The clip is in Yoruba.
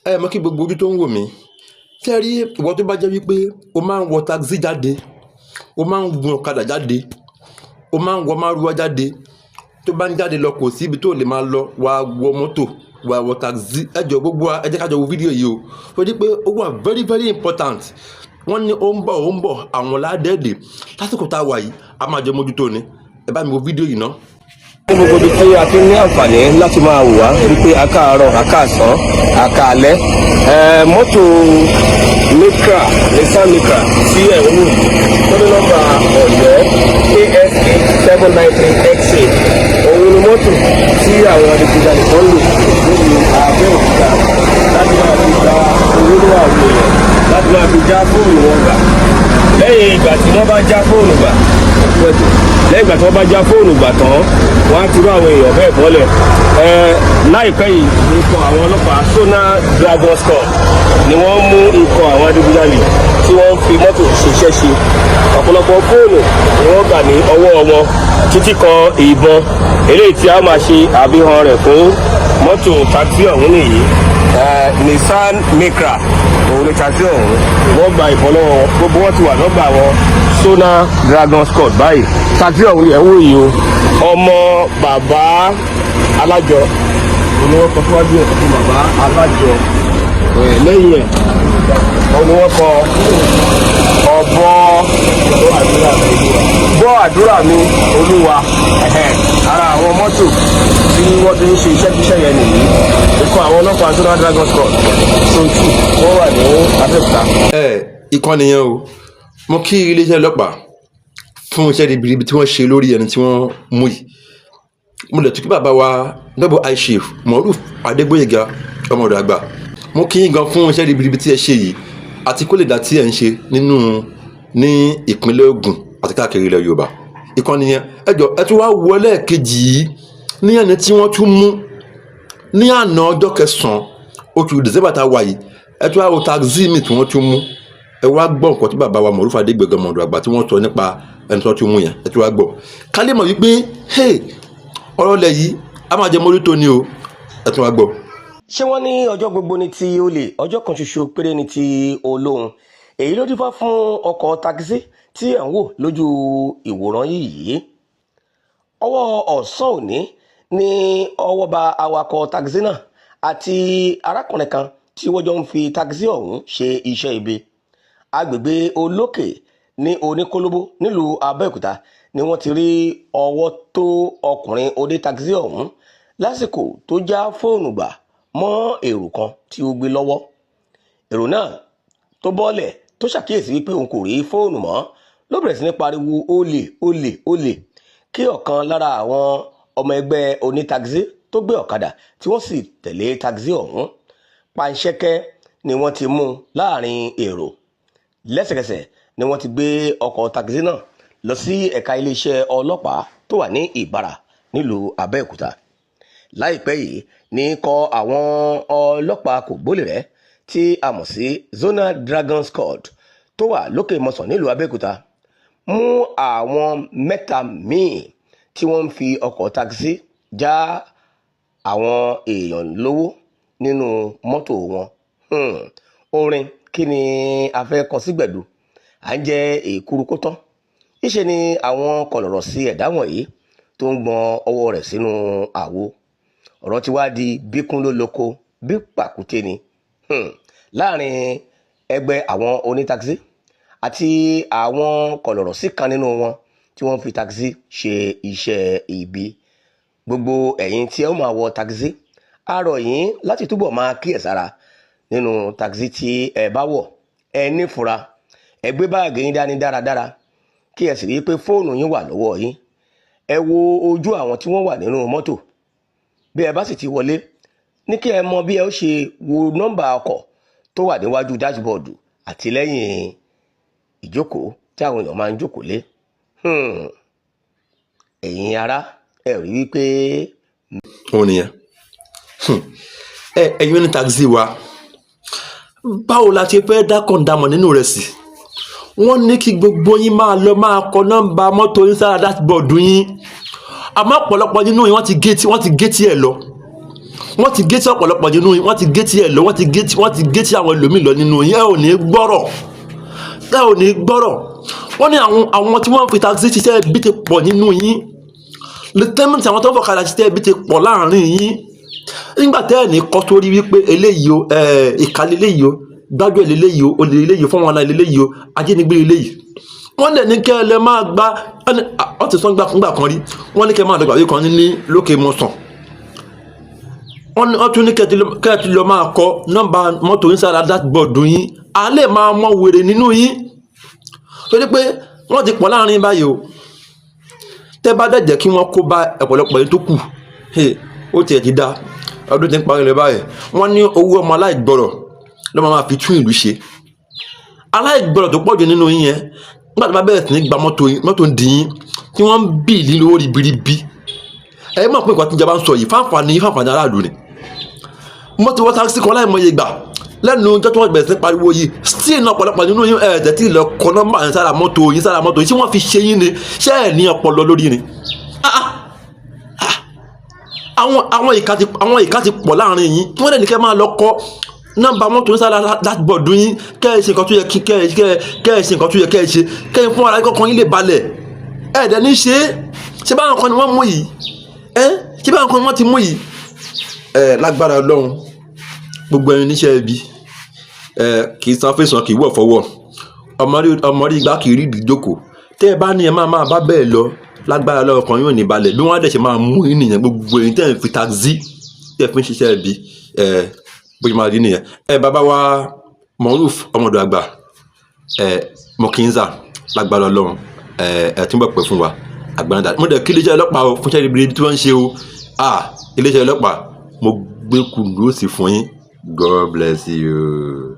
Ẹ mọ̀ kí gbogbo ojú tó ń wò mí. Ṣé ẹ rí ìwọ tó bá jẹ́ wípé o máa ń wọ taxi jáde, o máa ń gun ọ̀kadà jáde, o máa ń wọ márúwá jáde, tó bá ń jáde lọ, kò sí ibi tó lè máa lọ, wàá wọ mọ́tò, wàá wọ taxi. Ẹ jọ̀ọ́, gbogbo wa, ẹ jẹ́ ká jọ wo fídíò yìí o, ó di pé ó wà very very important. Wọ́n ní ó ń bọ̀, ó ń bọ̀, àwọn ládẹ́ẹ̀dẹ̀ lásìkò tá a wà yìí, a máa jọ mójútó ni. Ẹ bá mi wo fídíò yìí ná. Ní gbogbo ibi tí a ti ní àǹfààní láti máa wò wá wípé a káàárọ̀, a káàsán, a káalẹ́. Mọ́tò Micra, Nissan Micra tí ẹ̀ ń wò yìí, tó ní nọ́mbà Ọ̀yọ́ KSA 793 XA, òun ni mọ́tò tí àwọn adigunjalè kan lò lórí Abẹ́òkúta láti máa fi gba owó lọ́wọ́ àwọn èèyàn, láti máa fi já fóònù wọn gbà. Lẹ́yìn ìgbà tí wọ́n bá já fóònù gbà, lẹ́yìn ìgbà tí wọ́n bá já fóònù gbà tán, wọ́n á ti rú àwọn èèyàn bẹ́ẹ̀ bọ́lẹ̀. Láìpẹ́ yìí, ikọ̀ àwọn ọlọ́pàá Zonal Dragon Squad ni wọ́n mú ikọ̀ àwọn adigunjalè tí wọ́n fi mọ́tò ṣiṣẹ́ ṣe. Ọ̀pọ̀lọpọ̀ fóònù ni wọ́n gbà ní ọwọ́ wọn, títí kan ìbọn. Eléyìí tí a máa ṣe àfihàn rẹ̀ fún mọ́tò taxi ọ̀hún nìyí. Nissan Micra, òun ni taxi ọ̀hún. Wọ́n gba ìbọn lọ́wọ́ wọn. Gbogbo wọn ti wà lọ́gbà wọn Zonal Dragon Squad báyìí. Taxi ọ̀hún ni ẹ̀ ń wò yìí o. Ọmọ bàbá alájọ ni wọ́n kọ síwájú ẹ̀, ọmọ bàbá alájọ. Lẹ́yìn ẹ̀, òun ni wọ́n kọ ọ̀bọ gbọ́ àdúrà mi Olúwa. Ara àwọn mọ́tò tí wọ́n ti ń ṣe iṣẹ́ kíṣẹ́ yẹn nìyí. Ikọ̀ àwọn ọlọ́pàá Zonal Dragon Squad Zone 2, wọ́n wà ní Abẹ́òkúta. Ẹ ìkànnì yẹn o. Mo kí iléeṣẹ́ ọlọ́pàá fún iṣẹ́ ribiribi tí wọ́n ṣe lórí ẹni tí wọ́n mú yìí. Mo lè tún kí bàbá wa, Noble High Chief Moruf Adégbóyèga, ọmọdé àgbà. Mo kí yín gan fún iṣẹ́ ribiribi tí ẹ ṣe yìí àti kó lè dá tí ẹ ń ṣe nínú ní ìpínlẹ̀ Ògùn àti káàkiri ilẹ̀ Yorùbá. Ìkànnì yẹn, ẹ jọ, ẹ tún wá wọ ẹlẹ́ẹ̀kejì yìí ní ẹni tí wọ́n tún mú ní àná, ọjọ́ kẹsàn-án oṣù December tá a wà yìí. Ẹ tún wá wo taxi mi tí wọ́n tún mú. Ẹ wá gbọ́ nǹkan tí bàbá wa Moruf Adégbóyèga, ọmọdé àgbà, tí wọ́n sọ nípa ẹni tó tún mú yẹn. Ẹ tún wá gbọ́ ká lè mọ̀ wípé, hey, ọ̀rọ̀ lẹ̀ yìí, a máa jẹ mójútó ni o. Ẹ tún wá gbọ́. Ṣé wọ́n ní ọjọ́ gbogbo ní ti olè, ọjọ́ kan ṣoṣo péré ní ti olóhùn. Èyí ló dífá fún ọkọ̀ takisí tí ẹ̀ ń wò lójú ìwòran yìí. Ọwọ́ ọ̀sán òní ní ọwọ́ bá awakọ̀ takisí náà àti arákùnrin kan tí wọ́n jọ ń fi takisí ọ̀hún ṣe iṣẹ́ ibi. Agbègbè Olókè ní Oníkólóbó nílùú Abẹ́òkúta ni wọ́n ti rí ọwọ́ tó ọkùnrin oní takisí ọ̀hún lásìkò tó já fóònù gbà mọ́ èrò kan tí ó gbé lọ́wọ́. Èrò náà tó bọ́ọ̀lẹ̀, tó ṣàkíyèsí wípé òun kò rí fóònù mọ́, ló bẹ̀rẹ̀ sí ní pariwo "Olè, olè, olè!" Kí ọ̀kan lára àwọn ọmọ ẹgbẹ́ onítakisí tó gbé ọ̀kadà tí wọ́n sì tẹ̀lé takisí ọ̀hún panṣẹ́kẹ́ ni wọ́n ti mú láàrin èrò. Lẹ́sẹ̀kẹsẹ̀ ni wọ́n ti gbé ọkọ̀ takisí náà lọ sí ẹ̀ka iléeṣẹ́ ọlọ́pàá tó wà ní Ìbàrà nílùú Abẹ́òkúta. Láìpẹ́ yìí ní kọ àwọn ọlọ́pàá kò gbólè rẹ́ tí a mọ̀ sí Zonal Dragon Squad tó wà Lókè Mọ́sàn nílùú Abẹ́òkúta mú àwọn mẹ́ta míì tí wọ́n ń fi ọkọ̀ takisí já àwọn èèyàn lówó nínú mọ́tò wọn. Orin kí ni a fẹ́ kọ sí gbẹ̀du? À ń jẹ èkuru kó tán. Níṣẹ́ ni àwọn kọlọ̀rọ̀ sí ẹ̀dá wọ̀nyí tó ń gbọn ọwọ́ rẹ̀ sínú àwo. Ọ̀rọ̀ ti wá di bíkún ló lóko bí pàkúté ni láàrin ẹgbẹ́ àwọn onítakisí àti àwọn kọlọ̀rọ̀ sí kan nínú wọn tí wọ́n fi takisí ṣe iṣẹ́ ibi. Gbogbo ẹ̀yin tí ẹ ó máa wọ takisí, a rọ̀ yín láti túbọ̀ máa kíyèsára nínú takisí tí ẹ bá wọ̀. Ẹ nífura, ẹ gbé báàgì yín dání dáradára, kí ẹ sì rí i pé fóònù yín wà lọ́wọ́ yín. Ẹ wo ojú àwọn tí wọ́n wà nínú mọ́tò. Bí ẹ bá sì ti wọlé, ní kí ẹ mọ bí ẹ ó ṣe wo nọ́mbà ọkọ̀ tó wà níwájú dashboard àti lẹ́yìn ìjókòó tí àwọn èèyàn máa ń jókòó lé. Ẹ̀yin ará, ẹ rí wípé Òun nìyẹn. Ẹ ẹ̀yin ní taxi wa, báwo la ṣe fẹ́ dá kọ̀ǹdàmọ̀ nínú rẹ̀ sí? Wọ́n ní kí gbogbo yín máa lọ máa kọ nọ́mbà mọ́tò yín sára dashboard yín, àmọ́ ọ̀pọ̀lọpọ̀ nínú yín, wọ́n ti gé tí ẹ̀ lọ. Wọ́n ti gé tí ọ̀pọ̀lọpọ̀ nínú yín, wọ́n ti gé tí ẹ̀ lọ, wọ́n ti gé tí àwọn ẹlòmíì lọ nínú yín. Ẹ ò ní gbọ́rọ̀, ẹ ò ní gbọ́rọ̀. Wọ́n ní àwọn tí wọ́n fi taxi ṣiṣẹ́ bí ti pọ̀ nínú yín, lieutenant, àwọn tó ń fọ̀kadà ṣiṣẹ́ bí ti pọ̀ láàrin yín. Nígbà tẹ́ ẹ̀ ní kọ́ sórí wípé eléyìí o, ìkàlẹ̀ eléyìí o, gbájú ẹ̀ léléyìí o, olè eléyìí o, fọ́nwọn eléyìí o, ajínigbé eléyìí. Wọ́n dẹ̀ ní kẹ́ ẹ lẹ máa gba. Wọ́n ti sọ́n gbà kan rí, wọ́n ní kẹ́ ẹ máa lọ gbàgbé kan ní lókè mọ́sàn. Wọ́n tún ní kẹ́ ẹ ti lọ máa kọ nọ́mbà mọ́tò yín sára dashboard yín, à lè máa mọ wèrè nínú yín, torí pé wọ́n ti pọ̀ láàrin báyìí o. Tẹ́ bá dẹ̀ jẹ́ kí wọ́n kó bá ọ̀pọ̀lọpọ̀ yín tó kù, ó tiẹ̀ ti da. Ọdún tí ń parí lọ báyìí, wọ́n ní owó ọmọ aláìgbọrọ̀ ló máa fi tún ìlú ṣe. Aláìgbọrọ̀ tó pọ̀jù nínú yín yẹn, nígbà tó bá bẹ̀rẹ̀ sí ní gba mọ́tò yín, mọ́tò ń dì yín, tí wọ́n ń bì ní lówó ribiribi, ẹ mọ̀ pé nǹkan tí ìjọba ń sọ yìí, fáǹfààní aráàlú ni. Mo ti wọ taxi kan láìmọye ìgbà lẹ́nu ọjọ́ tí wọ́n bẹ̀rẹ̀ sí pariwo yìí. Still náà, ọ̀pọ̀lọpọ̀ nínú yín, ẹ̀ tẹ́tí lọ kọ nọ́mbà yẹn sára mọ́tò yín, sára mọ́tò yín tí wọ́n fi ṣe yín ni. Ṣé ẹ̀ ní ọpọlọ lórí ni? Ah, ah, ah. Àwọn ìka ti pọ̀ láàrin yín. Wọ́n dẹ̀ ní kẹ́ máa lọ kọ nọ́mbà mọ́tò yín sára dashboard yín, kẹ́ ẹ ṣe nǹkan tó yẹ kí kẹ́ ẹ ṣe nǹkan tó yẹ kẹ́ ẹ ṣe, kẹ́ ẹ fún ara kọ́kọ́ yín lè balẹ̀. Ẹ̀ dẹ̀ ní ṣe é. Ṣé báwọn kan ni wọ́n mú yìí? Ẹ́ ṣé báwọn kan ni wọ́n ti mú yìí? Ẹ lágbára Ọlọ́run, gbogbo ẹni níṣẹ́ ibi ẹ kì í san fèsàn, kì í wọ̀ fọwọ́ ọmọrí igbá, kì í rí ìdíjókòó. Tẹ́ ẹ bá ní ẹ máa máa bá bẹ́ẹ̀ lọ, lágbára lọ́wọ́ kan yóò ní balẹ̀. Bí wọ́n á dẹ̀ ṣe máa mú yín nìyẹn. Gbogbo ẹ̀yin tẹ́ ẹ̀ ń fi taxi, tẹ́ ẹ fi ń ṣiṣẹ́ ibi, ẹ bó ṣe máa rí nìyẹn. Ẹ bàbá wa Moruf ọmọdé àgbà, ẹ mọ̀kínzà, lágbára Ọlọ́run, ẹ ẹ túnbọ̀ pẹ́ fún wa àgbàdo. Mo dẹ̀ kí iléeṣẹ́ ọlọ́pàá o fúnṣẹ́ ribiribi tí wọ́n ń ṣe o. Ah, iléeṣẹ́ ọlọ́pàá, mo gbé kùndùn sí fún yín. God bless you.